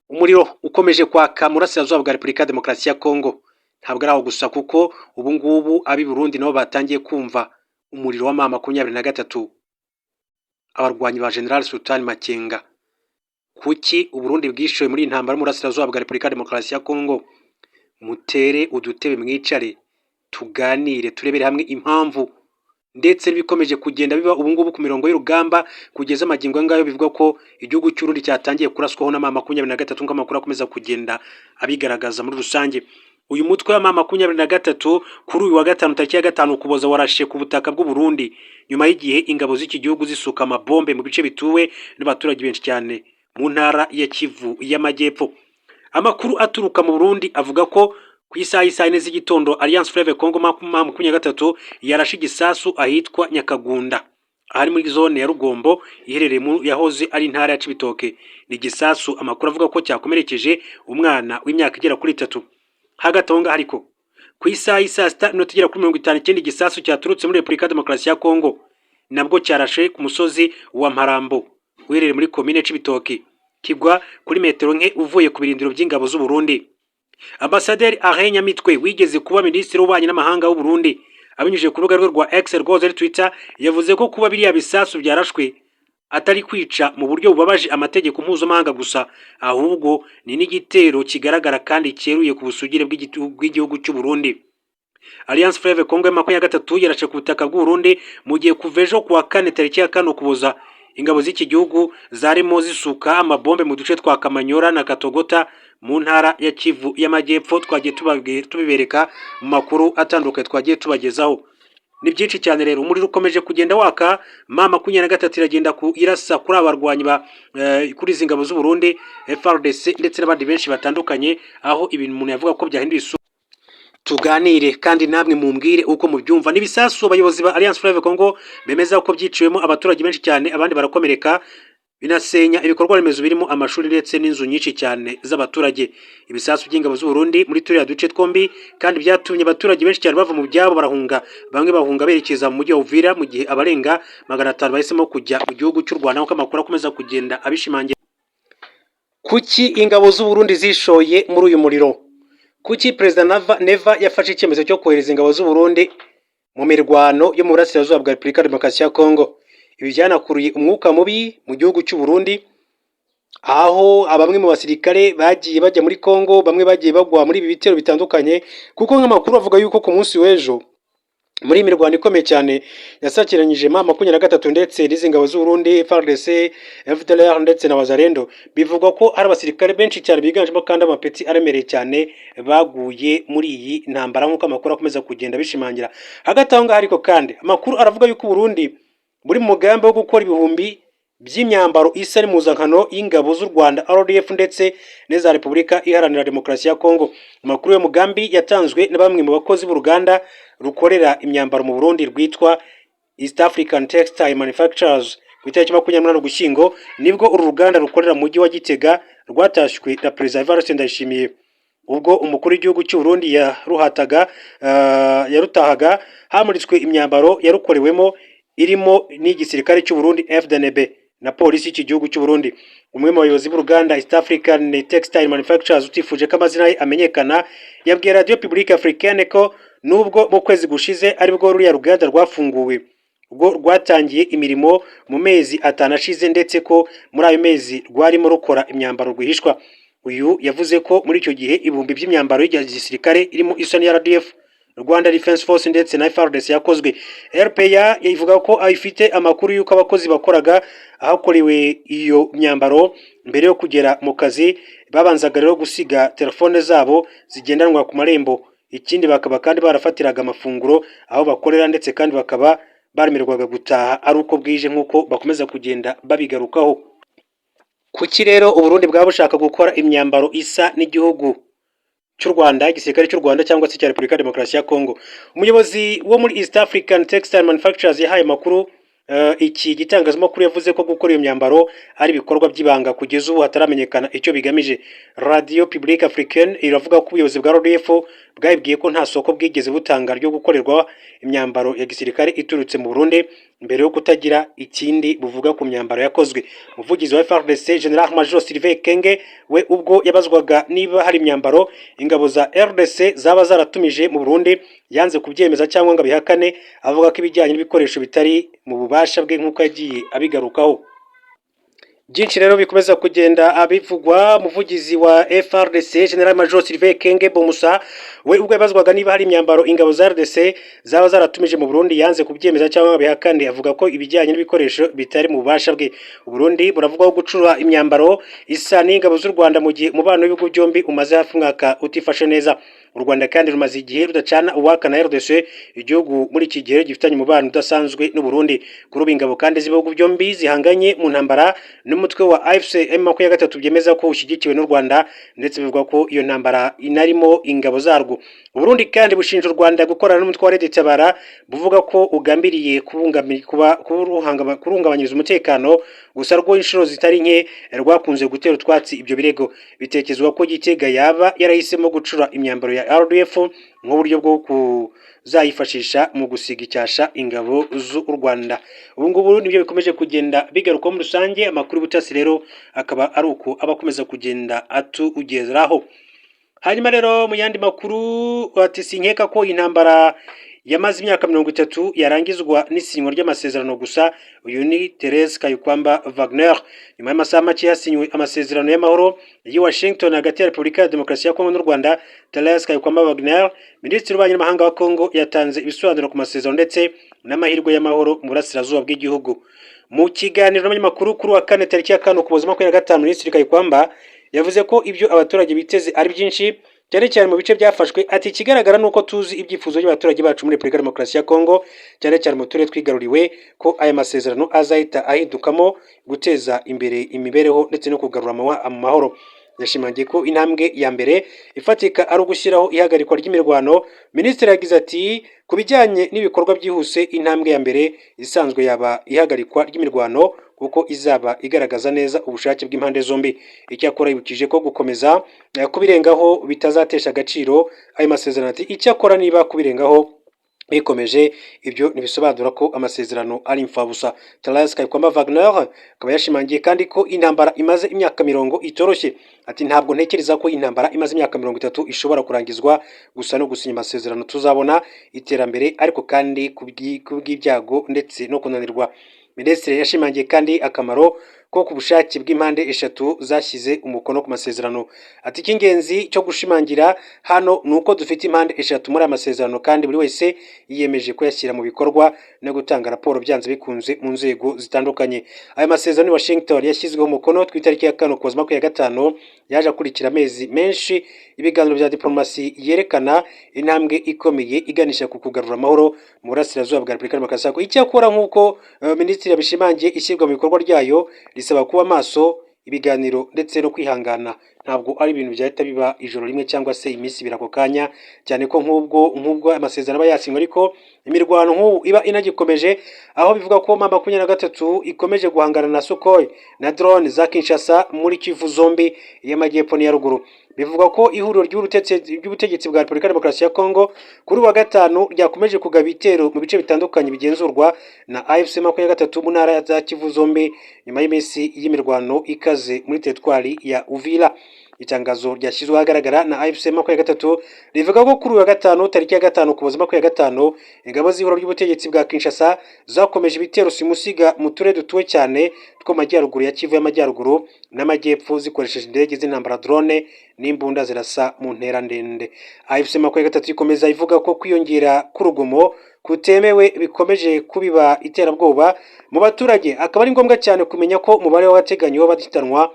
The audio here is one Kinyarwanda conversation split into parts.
Umuriro ukomeje kwaka mu burasirazuba bwa Repubulika ya Demokarasi ya Kongo. Ntabwo ari aho gusa, kuko ubu ngubu ab'i Burundi nabo batangiye kumva umuriro wa M23, abarwanyi ba General Sultan Makenga. Kuki Uburundi bwishoye muri iyi ntambara y'Umurasirazuba bwa Repubulika ya Demokarasi ya Kongo? Mutere udutebe mwicare, tuganire, turebere hamwe impamvu ndetse n'ibikomeje kugenda biba ubu ngubu ku mirongo y'urugamba kugeza amagingo ngayo. Bivuga ko igihugu cy'Uburundi cyatangiye kuraswaho na M23, nk'uko amakuru akomeza kugenda abigaragaza muri rusange. Uyu mutwe wa M23 kuri uyu wa gatanu, tariki ya 5 Ukuboza, warashe ku butaka bw'u Burundi nyuma y'igihe ingabo z'iki gihugu zisuka amabombe mu bice bituwe n'abaturage benshi cyane mu ntara ya Kivu y'Amajyepfo. Amakuru aturuka mu Burundi avuga ko ku isaha y'isaa 4 z'igitondo Alliance Fleuve Congo M23 yarashe igisasu ahitwa Nyakagunda, ahari muri zone ya Rugombo iherereye mu yahoze ari intara ya Cibitoke. Ni igisasu amakuru avuga ko cyakomerekeje umwana w'imyaka igera kuri 3. Hagati aho ngaho ariko, ku isaha y'isaa 6:59, ikindi gisasu cyaturutse muri Repubulika ya Demokarasi ya Kongo nabwo cyarashe ku musozi wa Mparambo uherereye muri komine Cibitoke, kigwa kuri metero nke uvuye ku birindiro by'ingabo z'u Burundi. Ambasaderi Alain Nyamitwe, wigeze kuba minisitiri w'ububanyi n'amahanga w'u Burundi, abinyujije ku rubuga rwe rwa X rwoze ari Twitter, yavuze ko kuba biriya bisasu byarashwe atari kwica mu buryo bubabaje amategeko mpuzamahanga gusa, ahubwo ni n'igitero kigaragara kandi cyeruye ku busugire bw'igihugu cy'u Burundi. Alliance Fleuve Congo ya 23 yarashe ku butaka bw'u Burundi mu gihe kuva ejo kuwa kane, tariki ya 4 Ukuboza, ingabo z'iki gihugu zarimo zisuka amabombe mu duce twa Kamanyora na Katogota mu ntara ya Kivu y'Amajyepfo. Twagiye tubibereka mu makuru atandukanye twagiye tubagezaho. Ni byinshi cyane rero, umuriro ukomeje kugenda waka. M23 iragenda ku irasa kuri aba barwanyi ba kuri izi ngabo z'u Burundi, FARDC, ndetse n'abandi benshi batandukanye, aho ibintu umuntu yavuga ko byahinduye isura. Tuganire kandi namwe mumbwire uko mubyumva. N'ibisasu abayobozi ba Alliance Fleuve Congo bemeza ko byiciwemo abaturage benshi cyane, abandi barakomereka, binasenya ibikorwa remezo birimo amashuri ndetse n'inzu nyinshi cyane z'abaturage. Ibisasu by'ingabo z'u Burundi muri turiya duce twombi kandi byatumye abaturage benshi cyane bava mu byabo barahunga. Bamwe bahunga berekeza mu mujyi wa Uvira, mu gihe abarenga 500 bahisemo kujya mu gihugu cy'u Rwanda, nk'uko amakuru akomeza kugenda abishimangira. Kuki ingabo z'u Burundi zishoye muri uyu muriro? Kuki Perezida Neva yafashe icyemezo cyo kohereza ingabo z'u Burundi mu mirwano yo mu burasirazuba bwa Repubulika ya Demokarasi ya Kongo? Ibi byanakuruye umwuka mubi mu gihugu cy'u Burundi, aho bamwe mu basirikare bagiye bajya muri Kongo, bamwe bagiye bagwa muri ibi bitero bitandukanye, kuko nk'amakuru avuga yuko ku munsi w'ejo muri iyi mirwano ikomeye cyane yasakiranyije M23 ndetse n'izi ngabo z'u Burundi, FARDC, FDLR ndetse na Wazalendo, bivugwa ko hari abasirikare benshi cyane biganjemo kandi amapeti aremereye cyane baguye muri iyi ntambara, nk'uko amakuru akomeza kugenda bishimangira. Hagati aho ngaho ariko kandi, amakuru aravuga yuko Burundi buri mu mugambi wo gukora ibihumbi by'imyambaro isa n'impuzankano y'ingabo z'u Rwanda RDF ndetse n'iza Repubulika Iharanira Demokarasi ya Kongo. Amakuru y'uwo mugambi yatanzwe na bamwe mu bakozi b'uruganda rukorera imyambaro mu Burundi rwitwa East African Textile Manufacturers. Ku itariki 28 Ugushyingo nibwo uru ruganda rukorera mu mujyi wa Gitega rwatashywe na Perezida Evariste Ndayishimiye. Ubwo umukuru w'igihugu cy'u Burundi yaruhataga yarutahaga, hamuritswe imyambaro yarukorewemo irimo n'igisirikare cy'u Burundi FDNB na polisi y'iki gihugu cy'u Burundi. Umwe mu bayobozi b'uruganda East African Textile Manufacturers, utifuje ko amazina ye amenyekana, yabwiye Radio Publique Africaine ko nubwo mu kwezi gushize aribwo ruriya ruganda rwafunguwe, ubwo rwatangiye imirimo mu mezi 5 ashize, ndetse ko muri ayo mezi rwarimo rukora imyambaro rwihishwa. Uyu yavuze ko muri icyo gihe ibihumbi by'imyambaro y'igisirikare irimo isa n'iya RDF, Rwanda Defense Force, ndetse na FARDC yakozwe. RPA ivuga ko ifite amakuru y'uko abakozi bakoraga ahakorewe iyo myambaro mbere yo kugera mu kazi babanzaga rero gusiga telefone zabo zigendanwa ku marembo. Ikindi, bakaba kandi barafatiraga amafunguro aho bakorera, ndetse kandi bakaba baremererwaga gutaha ari uko bwije, nk'uko bakomeza kugenda babigarukaho. Kuki rero Uburundi bwaba bushaka gukora imyambaro isa n'igihugu cy'u Rwanda, igisirikare cy'u Rwanda cyangwa se cya Repubulika ya Demokarasi ya Kongo? Umuyobozi wo muri East African Textile Manufacturers yahaye amakuru iki gitangazamakuru yavuze ko gukora iyo myambaro ari ibikorwa by'ibanga, kugeza ubu hataramenyekana icyo bigamije. Radio Publique Africaine iravuga ko ubuyobozi bwa RDF Bwabibwiye ko nta soko bwigeze butanga ryo gukorerwa imyambaro ya gisirikare iturutse mu Burundi, mbere yo kutagira ikindi buvuga ku myambaro yakozwe. Umuvugizi wa FARDC, General Major Sylvain Ekenge, we ubwo yabazwaga niba hari imyambaro ingabo za RDC zaba zaratumije mu Burundi, yanze kubyemeza cyangwa ngo abihakane, avuga ko ibijyanye n'ibikoresho bitari mu bubasha bwe, nk'uko yagiye abigarukaho. Byinshi rero bikomeza kugenda abivugwa. Umuvugizi wa FARDC, General Major Sylvain Ekenge Bomusa, we ubwo yabazwaga niba hari imyambaro ingabo za RDC zaba zaratumije mu Burundi, yanze kubyemeza cyangwa abihakane, avuga ko ibijyanye n'ibikoresho bitari mu bubasha bwe. Burundi buravugwaho gucura imyambaro isa n'ingabo z'u Rwanda, mu gihe umubano w'ibihugu byombi umaze hafi umwaka utifashe neza. U Rwanda kandi rumaze igihe rudacana uwaka na RDC, igihugu muri iki gihe gifitanye umubano udasanzwe n'u Burundi. Kuri ubu ingabo kandi z'ibihugu byombi zihanganye mu ntambara n'umutwe wa AFC M23, byemeza ko ushyigikiwe n'u Rwanda, ndetse bivugwa ko iyo ntambara inarimo ingabo zarwo. U Burundi kandi bushinja u Rwanda gukorana n'umutwe wa RED Tabara, buvuga ko ugambiriye kuruhungabanyiriza umutekano. Gusa rwo inshuro zitari nke rwakunze gutera utwatsi ibyo birego. Bitekerezwa ko Gitega yaba yarahisemo gucura imyambaro ya RDF nk'uburyo bwo kuzayifashisha mu gusiga icyasha ingabo z'u Rwanda. Ubu ngubu nibyo bikomeje kugenda bigarukwaho muri rusange. Amakuru y'ubutasi rero akaba ari uko aba akomeza kugenda atugeraho. Hanyuma rero mu yandi makuru, ati: "Sinkeka ko intambara yamaze imyaka 30 yarangizwa n'isinywa ry'amasezerano gusa." Uyu ni Therese Kayikwamba Wagner. Nyuma y'amasaha make hasinywe amasezerano y'amahoro y'i Washington hagati ya Repubulika ya Demokarasi ya Kongo n'u Rwanda, Therese Kayikwamba Wagner, Minisitiri w'Ububanyi n'Amahanga wa Kongo, yatanze ibisobanuro ku masezerano ndetse n'amahirwe y'amahoro mu burasirazuba bw'igihugu. Mu kiganiro n'abanyamakuru kuri wa kane tariki ya 5 Ukuboza 25, Minisitiri Kayikwamba yavuze ko ibyo abaturage biteze ari byinshi, cyane cyane mu bice byafashwe. Ati: "Ikigaragara ni uko tuzi ibyifuzo by'abaturage bacu muri Repubulika ya Demokarasi ya Kongo, cyane cyane mu turere twigaruriwe, ko aya masezerano azahita ahindukamo guteza imbere imibereho ndetse no kugarura amahoro." Yashimangiye ko intambwe ya mbere ifatika ari ugushyiraho ihagarikwa ry'imirwano. Minisitiri yagize ati: "Ku bijyanye n'ibikorwa byihuse, intambwe ya mbere isanzwe yaba ihagarikwa ry'imirwano, kuko izaba igaragaza neza ubushake bw'impande zombi." Icyakora yibukije ko gukomeza kubirengaho bitazatesha agaciro ayo masezerano. Ati: "Icyakora niba kubirengaho bikomeje, ibyo ntibisobanura ko amasezerano ari imfabusa." Therese Kayikwamba Wagner akaba yashimangiye kandi ko intambara imaze imyaka 40 itoroshye. Ati: "Ntabwo ntekereza ko intambara imaze imyaka 30 ishobora kurangizwa gusa no gusinya amasezerano. Tuzabona iterambere, ariko kandi kubw'ibyago ndetse no kunanirwa." Minisitiri yashimangiye kandi akamaro ko ku bushake bw'impande eshatu zashyize umukono ku masezerano. Ati: "Icy'ingenzi cyo gushimangira hano ni uko dufite impande eshatu muri aya masezerano, kandi buri wese yiyemeje kuyashyira mu bikorwa no gutanga raporo byanze bikunze mu nzego zitandukanye." Aya masezerano i Washington yashyizweho umukono ku itariki ya 5 Ukuboza 25, yaje akurikira amezi menshi ibiganiro bya diplomasi yerekana intambwe ikomeye iganisha ku kugarura amahoro mu burasirazuba bwa Repubulika ya Demokarasi ya Kongo. Icyakora, nk'uko minisitiri yabishimangiye, ishyirwa mu bikorwa ryayo risaba kuba maso, ibiganiro ndetse no kwihangana. Ntabwo ari ibintu byahita biba ijoro rimwe cyangwa se iminsi 2 ako kanya, cyane ko nk'ubwo amasezerano aba yasinywe ariko imirwano nk'ubu iba inagikomeje, aho bivuga ko M23 ikomeje guhangana na Sukhoi na drone za Kinshasa muri Kivu zombi, iy'amajyepfo n'iya ruguru. Bivugwa ko ihuriro ry'ubutegetsi bwa Repubulika ya Demokarasi ya Kongo kuri uwa gatanu ryakomeje kugaba ibitero mu bice bitandukanye bigenzurwa na AFC 23 mu ntara za Kivu zombi, nyuma y'iminsi y'imirwano ikaze muri teritwari ya Uvira. Itangazo ryashyizwe ahagaragara na AFC 23 rivuga ko kuri uyu wa gatanu tariki ya 5 Ukuboza 25, ingabo z'ihuriro ry'ubutegetsi bwa Kinshasa zakomeje ibitero simusiga mu turere dutuwe cyane two mu majyaruguru ya Kivu y'Amajyaruguru n'Amajyepfo, zikoresheje indege z'intambara, drone n'imbunda zirasa mu ntera ndende. AFC 23 ikomeza ivuga ko kwiyongera k'urugomo kutemewe bikomeje kubiba iterabwoba mu baturage, akaba ari ngombwa cyane kumenya ko umubare w'abateganyo w'abahitanwa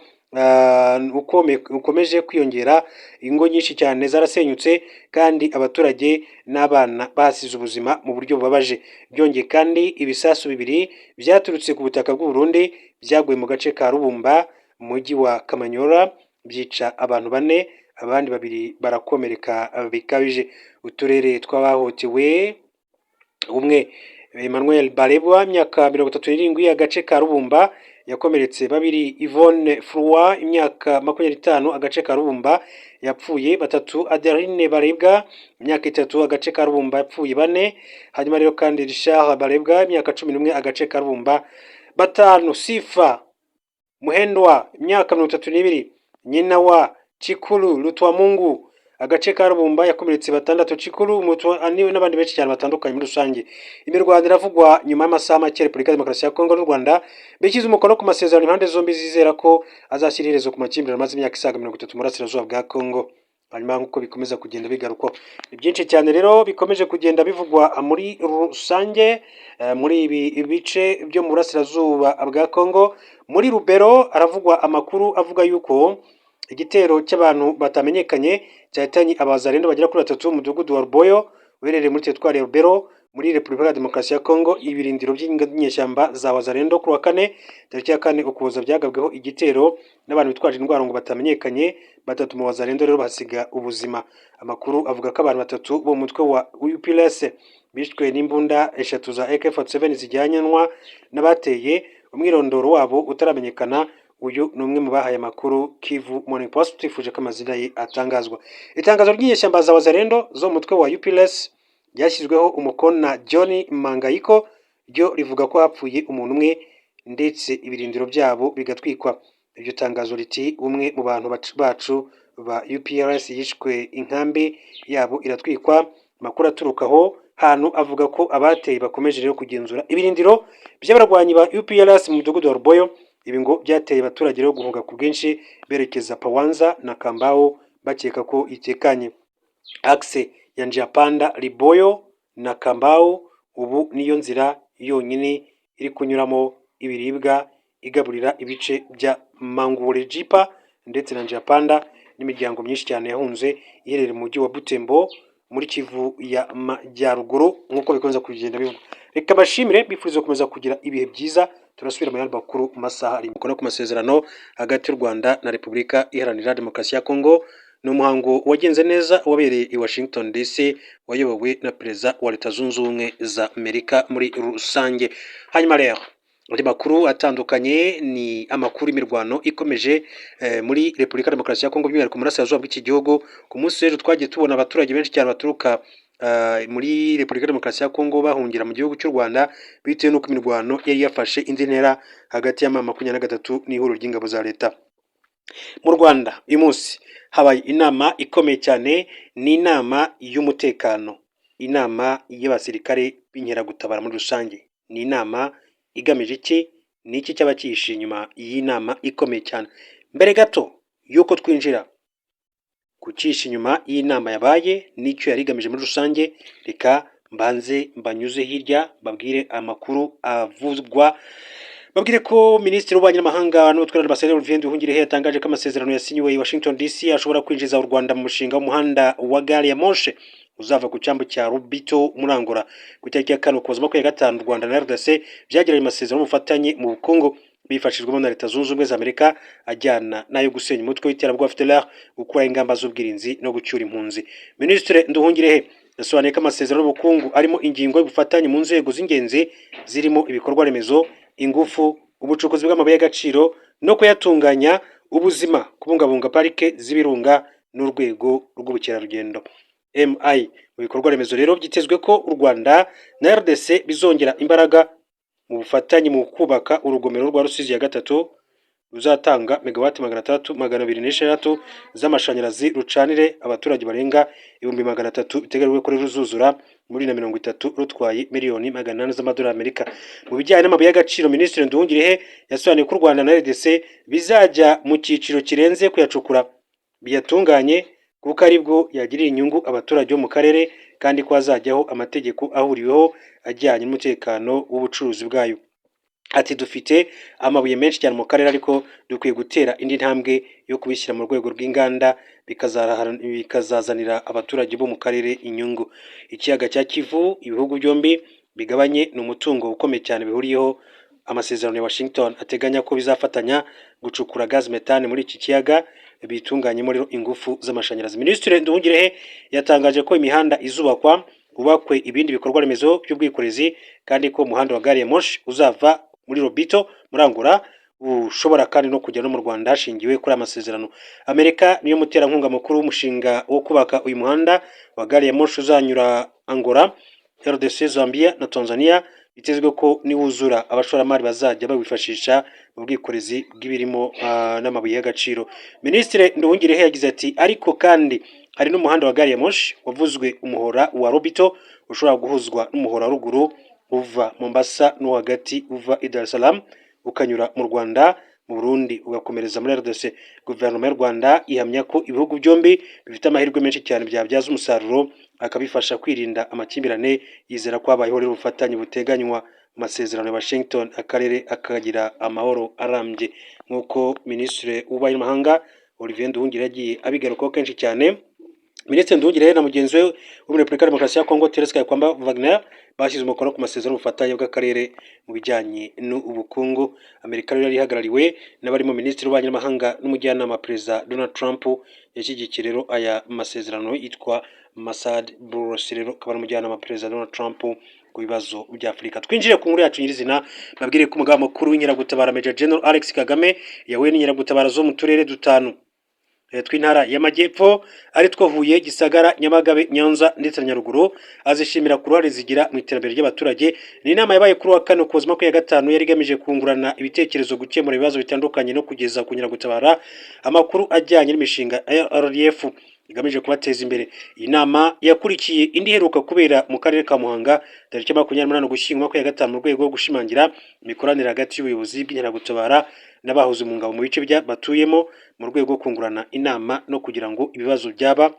ukomeje kwiyongera. Ingo nyinshi cyane zarasenyutse, kandi abaturage n'abana basize ubuzima mu buryo bubabaje. Byongeye kandi, ibisasu bibiri byaturutse ku butaka bw'u Burundi byaguye mu gace ka Rubumba mu mujyi wa Kamanyola, byica abantu bane, abandi babiri barakomereka bikabije. Uturere tw'abahohotewe: umwe, Emmanuel Barebwa, imyaka 37, agace ka Rubumba. Yakomeretse babiri: Yvonne Frua, imyaka 25, agace ka Rubumba, yapfuye batatu; Adeline Barebwa, imyaka 3, agace ka Rubumba, yapfuye bane; hanyuma rero kandi Richard Barebwa, imyaka 11, agace ka Rubumba, batanu; Sifa Muhendwa, imyaka 32, nyina wa Chikuru Lutwamungu, agace ka Rubumba, yakomeretse batandatu; Chikuru Mutwa n'abandi benshi cyane batandukanye muri rusange. Imirwano iravugwa nyuma y'amasaha make Repubulika ya Demokarasi ya Kongo n'u Rwanda bishyize umukono ku masezerano impande zombi zizera ko azashyira iherezo ku makimbirane amaze imyaka isaga 30 mu burasirazuba bwa Kongo. Hanyuma nk'uko bikomeza kugenda bigarukwaho, ni byinshi cyane rero bikomeje kugenda bivugwa muri rusange muri ibi bice byo mu burasirazuba bwa Kongo. Muri Rubero haravugwa amakuru avuga yuko igitero cy'abantu batamenyekanye cyahitanye abazarendo bagera kuri batatu mu mudugudu wa Ruboyo uherereye muri teritwari ya Rubero muri Repubulika ya Demokarasi ya Kongo. Ibirindiro by'inyeshyamba za Wazalendo kuri wa kane tariki ya 4 Ukuboza byagabweho igitero n'abantu bitwaje intwaro ngo batamenyekanye. Batatu mu Wazalendo rero bahasiga ubuzima. Amakuru avuga ko abantu batatu bo mu mutwe wa UPLS bishwe n'imbunda eshatu za AK-47 zijyanwa n'abateye, umwirondoro wabo utaramenyekana. Uyu ni umwe mu bahaye amakuru Kivu Morning Post, twifuje ko amazina ye atangazwa. Itangazo ry'inyeshyamba za Wazalendo zo mu mutwe wa UPLS ryashyizweho umukono na John Mangayiko ryo rivuga ko hapfuye umuntu umwe ndetse ibirindiro byabo bigatwikwa. Iryo tangazo riti: "Umwe mu bantu bacu ba UPRS yishwe, inkambi yabo iratwikwa. Amakuru aturuka aho hantu avuga ko abateye bakomeje rero kugenzura ibirindiro by'abarwanyi ba UPRS mu mudugudu wa Ruboyo." Ibi ngo byateye abaturage rero guhunga ku bwinshi berekeza Pawanza na Kambao bakeka ko itekanye. Axe ya Njiapanda, Riboyo na Kambao ubu niyo nzira yonyine iri kunyuramo ibiribwa, igaburira ibice bya Mangurejipa ndetse na Njiapanda n'imiryango myinshi cyane yahunze iherereye mu mujyi wa Butembo muri Kivu ya Majyaruguru, nk'uko bikomeza kugenda bivugwa. Reka bashimire, bifuriza gukomeza kugira ibihe byiza. Turasubira mu yandi makuru mu masaha ari umukono ku masezerano hagati y'u Rwanda na Repubulika Iharanira Demokarasi ya Kongo. Ni umuhango wagenze neza wabereye i Washington DC, wayobowe na Perezida wa Leta Zunze Ubumwe za Amerika muri rusange. Hanyuma rero andi makuru atandukanye ni amakuru y'imirwano ikomeje muri Repubulika ya Demokarasi ya Kongo, by'umwihariko mu burasirazuba bw'iki gihugu. Ku munsi w'ejo twagiye tubona abaturage benshi cyane baturuka muri Repubulika ya Demokarasi ya Kongo bahungira mu gihugu cy'u Rwanda bitewe n'uko imirwano yari yafashe indi ntera hagati ya M23 n'ihuriro ry'ingabo za leta. Mu Rwanda uyu munsi habaye inama ikomeye cyane, ni inama y'umutekano, inama y'abasirikare b'inkeragutabara muri rusange. Ni inama igamije iki? Ni iki cyaba cyihishe inyuma y'iyi nama ikomeye cyane? Mbere gato y'uko twinjira ku cyihishe inyuma y'inama yabaye n'icyo yari igamije muri rusange, reka mbanze mbanyuze hirya mbabwire amakuru avugwa, babwire ko Minisitiri w'Ububanyi n'Amahanga n'Ubutwererane, Ambasaderi Olivier Nduhungirehe, yatangaje ko amasezerano yasinyiwe i Washington DC ashobora kwinjiza u Rwanda mu mushinga w'umuhanda wa gari ya moshe uzava ku cyambu cya Lobito muri Angola. Ku itariki ya 4 Ukuboza 25, u Rwanda na RDC byagiranye amasezerano y'ubufatanye mu bukungu bifashijwemo na Leta Zunze Ubumwe za Amerika, ajyana n'ayo gusenya umutwe w'iterabwoba FDLR, gukuraho ingamba z'ubwirinzi no gucyura impunzi. Minisitiri Nduhungirehe yasobanuye ko amasezerano y'ubukungu arimo ingingo y'ubufatanye mu nzego z'ingenzi zirimo ibikorwa remezo, ingufu, ubucukuzi bw'amabuye y'agaciro no kuyatunganya, ubuzima, kubungabunga parike z'ibirunga n'urwego rw'ubukerarugendo. MI mu bikorwa remezo rero, byitezwe ko u Rwanda na RDC bizongera imbaraga mu bufatanye mu kubaka urugomero rwa Rusizi ya gatatu ruzatanga megawati 600 206 z'amashanyarazi, rucanire abaturage barenga 300,000. Biteganyijwe ko ruzuzura muri na 30 rutwaye miliyoni 800 z'amadolari Amerika. Mu bijyanye n'amabuye y'agaciro, Minisitiri Nduhungirehe yasobanuye ko u Rwanda na RDC bizajya mu cyiciro kirenze kuyacukura, biyatunganye, kuko aribwo yagirira inyungu abaturage bo mu karere, kandi ko hazajyaho amategeko ahuriweho ajyanye n'umutekano w'ubucuruzi bwayo. Ati: "Dufite amabuye menshi cyane mu karere, ariko dukwiye gutera indi ntambwe yo kubishyira mu rwego rw'inganda, bikazazanira abaturage bo mu karere inyungu." Ikiyaga cya Kivu ibihugu byombi bigabanye ni umutungo ukomeye cyane bihuriyeho. Amasezerano ya Washington ateganya ko bizafatanya gucukura gaz methane muri iki kiyaga, bitunganyemo rero ingufu z'amashanyarazi. Minisitiri Nduhungirehe yatangaje ko imihanda izubakwa, hubakwe ibindi bikorwa remezo by'ubwikorezi, kandi ko umuhanda wa gari ya moshi uzava muri Lobito muri Angola Ushobora kandi no kujya no mu Rwanda hashingiwe kuri aya masezerano. Amerika niyo muterankunga mukuru w'umushinga wo kubaka uyu muhanda wa gari ya moshi uzanyura Angola, RDC, Zambia na Tanzania. Bitezwe ko niwuzura abashoramari bazajya bawifashisha mu bwikorezi bw'ibirimo n'amabuye y'agaciro. Minisitiri Nduhungirehe yagize ati: "Ariko kandi hari n'umuhanda wa gari ya moshi wavuzwe, umuhora wa Lobito, ushobora guhuzwa n'umuhora wa ruguru uva Mombasa no hagati uva i Dar es Salaam, ukanyura mu Rwanda, mu Burundi, ugakomereza muri RDC. Guverinoma y'u Rwanda ihamya ko ibihugu byombi bifite amahirwe menshi cyane byabyaza umusaruro, akabifasha kwirinda amakimbirane. Yizera ko habayeho rero ubufatanye buteganywa mu masezerano ya Washington, akarere akagira amahoro arambye," nk'uko Minisitiri w'Ububanyi n'Amahanga Olivier Nduhungirehe yagiye abigarukaho kenshi cyane. Minisitiri Nduhungirehe na mugenzi we wo muri Repubulika ya Demokarasi ya Kongo, Thérèse Kayikwamba Wagner, bashyize umukono ku masezerano y'ubufatanye bw'akarere mu bijyanye n'ubukungu. Amerika rero yari ihagarariwe n'abarimo Minisitiri w'Ububanyi n'Amahanga n'umujyanama wa Perezida Donald Trump yashyigikiye rero aya masezerano, yitwa Massad Boulos, rero akaba ari umujyanama wa Perezida Donald Trump ku bibazo bya Afurika. Twinjire ku nkuru yacu nyirizina, babwire ko umugaba mukuru w'Inkeragutabara, Major General Alex Kagame, yahuye n'inkeragutabara zo mu turere dutanu tw'Intara y'Amajyepfo, ari two Huye, Gisagara, Nyamagabe, Nyanza ndetse na Nyaruguru, azishimira ku ruhare zigira mu iterambere ry'abaturage. Ni inama yabaye kuri wa kane Ukuboza 25, yari igamije kungurana ibitekerezo, gukemura ibibazo bitandukanye no kugeza ku nkeragutabara amakuru ajyanye n'imishinga RDF igamije kubateza imbere. Iyi nama yakurikiye indi iheruka kubera mu karere ka Muhanga tariki 28 Ugushyingo 25, mu rwego rwo gushimangira imikoranire hagati y'ubuyobozi bw'inkeragutabara n'abahoze mu ngabo mu bice batuyemo, mu rwego rwo kungurana inama no kugira ngo ibibazo byaba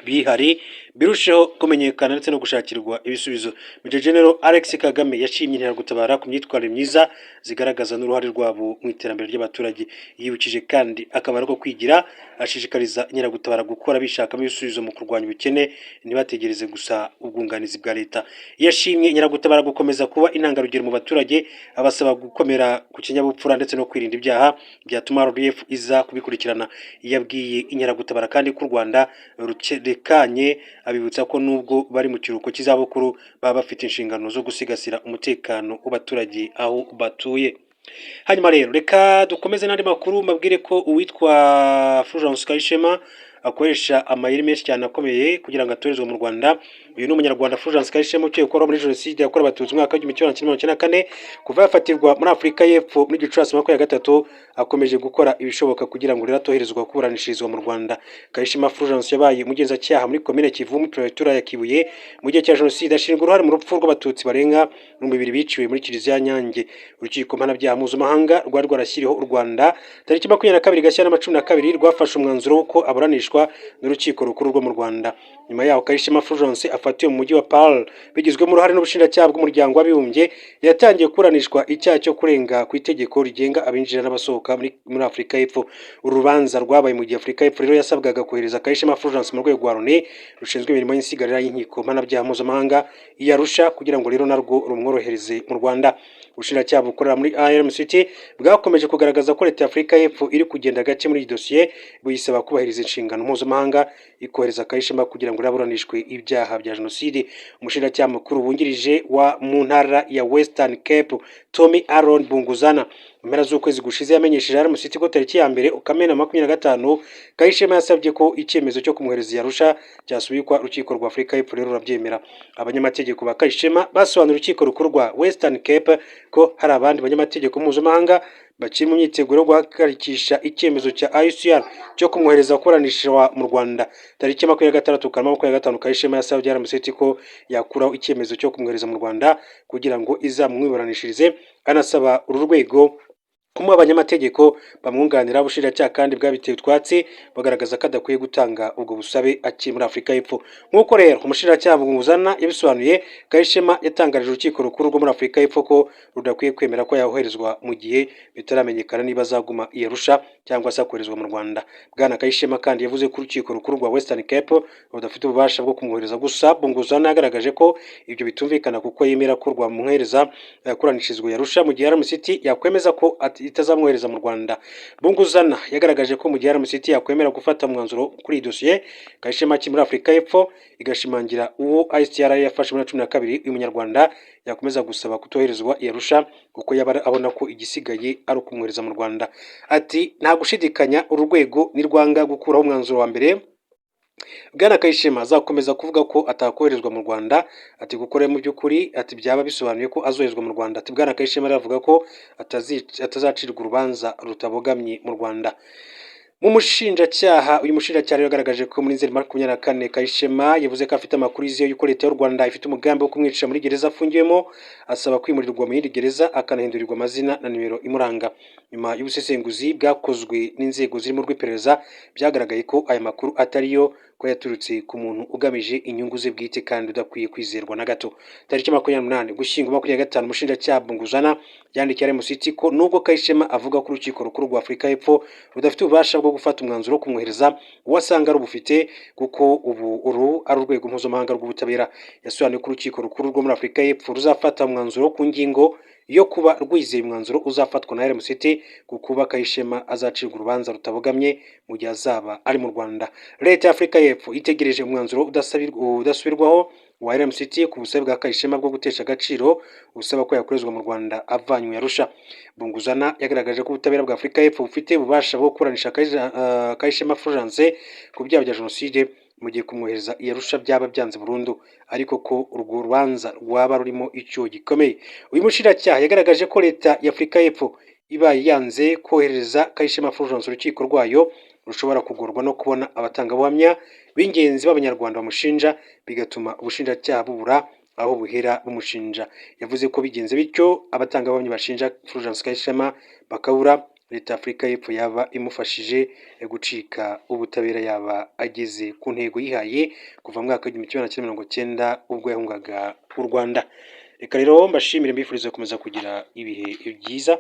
bihari birusheho kumenyekana ndetse no gushakirwa ibisubizo. Major General Alex Kagame yashimye Inkeragutabara ku myitwarire myiza zigaragaza n'uruhare rwabo mu iterambere ry'abaturage. Yibukije kandi akamaro ko kwigira, ashishikariza Inkeragutabara gukora bishakamo ibisubizo mu kurwanya ubukene, ntibategereze gusa ubwunganizi bwa leta. Yashimye Inkeragutabara gukomeza kuba intangarugero mu baturage, abasaba gukomera ku kinyabupfura ndetse no kwirinda ibyaha byatuma RDF iza kubikurikirana. Yabwiye Inkeragutabara kandi ko u Rwanda rutekanye, abibutsa ko nubwo bari mu kiruhuko cy'izabukuru baba bafite inshingano zo gusigasira umutekano w'abaturage aho batuye. Hanyuma rero reka dukomeze n'andi makuru, mbabwire ko uwitwa Fulgence Kayishema akoresha amayeri menshi cyane akomeye kugira ngo atorezwe mu Rwanda. Uyu ni Umunyarwanda Fulgence Kayishema ukekwaho muri Jenoside yakorewe Abatutsi mu mwaka w'1994. Kuva yafatirwa muri Afurika y'Epfo muri Gicurasi 23, akomeje gukora ibishoboka kugira ngo rero atoherezwa kuburanishirizwa mu Rwanda. Kayishema Fulgence yabaye umugenzacyaha muri Komine Kivumu, Perefegitura ya Kibuye, mu gihe cya Jenoside, ashinjwa uruhare mu rupfu rw'Abatutsi barenga 2000 biciwe muri Kiliziya Nyange. Urukiko Mpanabyaha Mpuzamahanga rwari rwarashyiriweho u Rwanda tariki 22 Gashyantare 12 rwafashe umwanzuro w'uko aburanishwa n'Urukiko Rukuru rwo mu Rwanda. Nyuma yaho Kayishema Fulgence afatiwe mu mujyi wa Paarl bigizwemo uruhare n'Ubushinjacyaha bw'Umuryango w'Abibumbye, yatangiye kuburanishwa icyaha cyo kurenga ku itegeko rigenga abinjira n'abasohoka muri Afurika y'Epfo. Uru rubanza rwabaye mu gihe Afurika y'Epfo rero yasabwaga kohereza Kayishema Fulgence mu rwego rwa Loni rushinzwe imirimo y'insigarira y'inkiko mpanabyaha mpuzamahanga i Arusha, kugira ngo rero narwo rumworohereze mu Rwanda. Ubushinjacyaha bukorera muri IRMCT bwakomeje kugaragaza ko leta ya Afurika y'Epfo iri kugenda gake muri iyi dosiye, buyisaba kubahiriza inshingano mpuzamahanga ikohereza Kayishema kugira ngo aburanishwe ibyaha bya jenoside. Umushinjacyaha mukuru wungirije wa mu ntara ya Western Cape, Tommy Aaron Bunguzana, mu mpera z'ukwezi gushize yamenyesheje RMCT ko tariki ya 1 Kamena 25 Kayishema yasabye ko icyemezo cyo kumwohereza i Arusha cyasubikwa. Urukiko rwa Afurika y'Epfo rero rurabyemera. Abanyamategeko ba Kayishema basobanura Urukiko Rukuru rwa Western Cape ko hari abandi banyamategeko mpuzamahanga bakiri mu myiteguro yo guhagarikisha icyemezo cya ICR cyo kumwohereza kuburanishwa mu Rwanda. Tariki 26 Kanama 25, Kayishema yasabye RMCT ko yakuraho icyemezo cyo kumwohereza mu Rwanda kugira ngo izamwiburanishirize, anasaba uru rwego kumuha abanyamategeko bamwunganira. Ubushinjacyaha kandi bwabiteye utwatsi, bagaragaza ko adakwiye gutanga ubwo busabe akiri muri Afurika y'Epfo. Nk'uko rero umushinjacyaha Bunguzana yabisobanuye, Kayishema yatangarije Urukiko Rukuru rwo muri Afurika y'Epfo ko rudakwiye kwemera ko yoherezwa mu gihe bitaramenyekana niba azaguma i Arusha cyangwa se akoherezwa mu Rwanda. Bwana Kayishema kandi yavuze ko Urukiko Rukuru rwa Western Cape rudafite ububasha bwo kumwohereza, gusa Bunguzana yagaragaje ko ibyo bitumvikana, kuko yemera ko rwamwohereza kuburanishirizwa i Arusha mu gihe RMCT yakwemeza ko itazamwohereza mu Rwanda. Bunguzana yagaragaje ko mu gihe RMCT yakwemera gufata umwanzuro kuri iyi dosiye Kayishema akiri muri Afurika y'Epfo, igashimangira uwo ICTR yafashe muri 12, uyu munyarwanda yakomeza gusaba kutoherezwa i Arusha, kuko yaba abona ko igisigaye ari ukumwohereza mu Rwanda. Ati: "Nta gushidikanya, uru rwego nirwanga gukuraho umwanzuro wa mbere, Bwana Kayishema azakomeza kuvuga ko atakoherezwa mu Rwanda." Ati: "Kuko rero mu by'ukuri," ati, "byaba bisobanuye ko azoherezwa mu Rwanda." Ati: "Bwana Kayishema aravuga ko atazacirwa urubanza rutabogamye mu Rwanda." Mu mushinjacyaha, uyu mushinjacyaha rero yagaragaje ko muri Nzeri 24 Kayishema yavuze ko afite amakuru yizewe y'uko leta y'u Rwanda ifite umugambi wo kumwicisha muri gereza afungiyemo, asaba kwimurirwa mu yindi gereza, akanahindurirwa amazina na nimero imuranga. Nyuma y'ubusesenguzi bwakozwe n'inzego zirimo urw'iperereza, byagaragaye ko aya makuru atariyo, ko yaturutse ku muntu ugamije inyungu ze bwite kandi udakwiye kwizerwa na gato. Tariki 28 Ugushyingo 25, umushinjacyaha Bunguzana yandikiye RMCT ko nubwo Kayishema avuga ko urukiko rukuru rwa Afurika y'Epfo rudafite ububasha bwo gufata umwanzuro wo kumwohereza, uwo asanga rubufite, kuko ubu uru ari urwego mpuzamahanga rw'ubutabera. Yasobanuye ko urukiko rukuru rwo muri Afurika y'Epfo ruzafata umwanzuro ku ngingo yo kuba rwizeye umwanzuro uzafatwa na RMCT ku kuba Kayishema azacirwa urubanza rutabogamye mu gihe azaba ari mu Rwanda. Leta ya Afurika y'Epfo itegereje umwanzuro udasubirwaho wa RMCT ku busabe bwa Kayishema bwo gutesha agaciro usaba ko yakorezwa mu Rwanda avanywe Arusha. Bunguzana yagaragaje ko ubutabera bwa Afurika y'Epfo bufite ububasha bwo kuburanisha Kayishema Fulgence ku byaha bya jenoside, mu gihe kumwohereza i Arusha byaba byanze burundu, ariko ko urwo rubanza rwaba rurimo icyuho gikomeye. Uyu mushinjacyaha yagaragaje ko leta ya Afurika y'Epfo ibaye yanze kohereza Kayishema Fulgence, urukiko rwayo rushobora kugorwa no kubona abatangabuhamya b'ingenzi b'Abanyarwanda bamushinja, bigatuma ubushinjacyaha bubura aho buhera bumushinja. Yavuze ko bigenze bityo, abatangabuhamya bashinja Fulgence Kayishema bakabura, leta ya Afurika y'Epfo yaba imufashije gucika ubutabera, yaba ageze ku ntego yihaye kuva mu mwaka w'1990 ubwo yahungaga u Rwanda. Reka rero mbashimire, mbifurize gukomeza kugira ibihe byiza.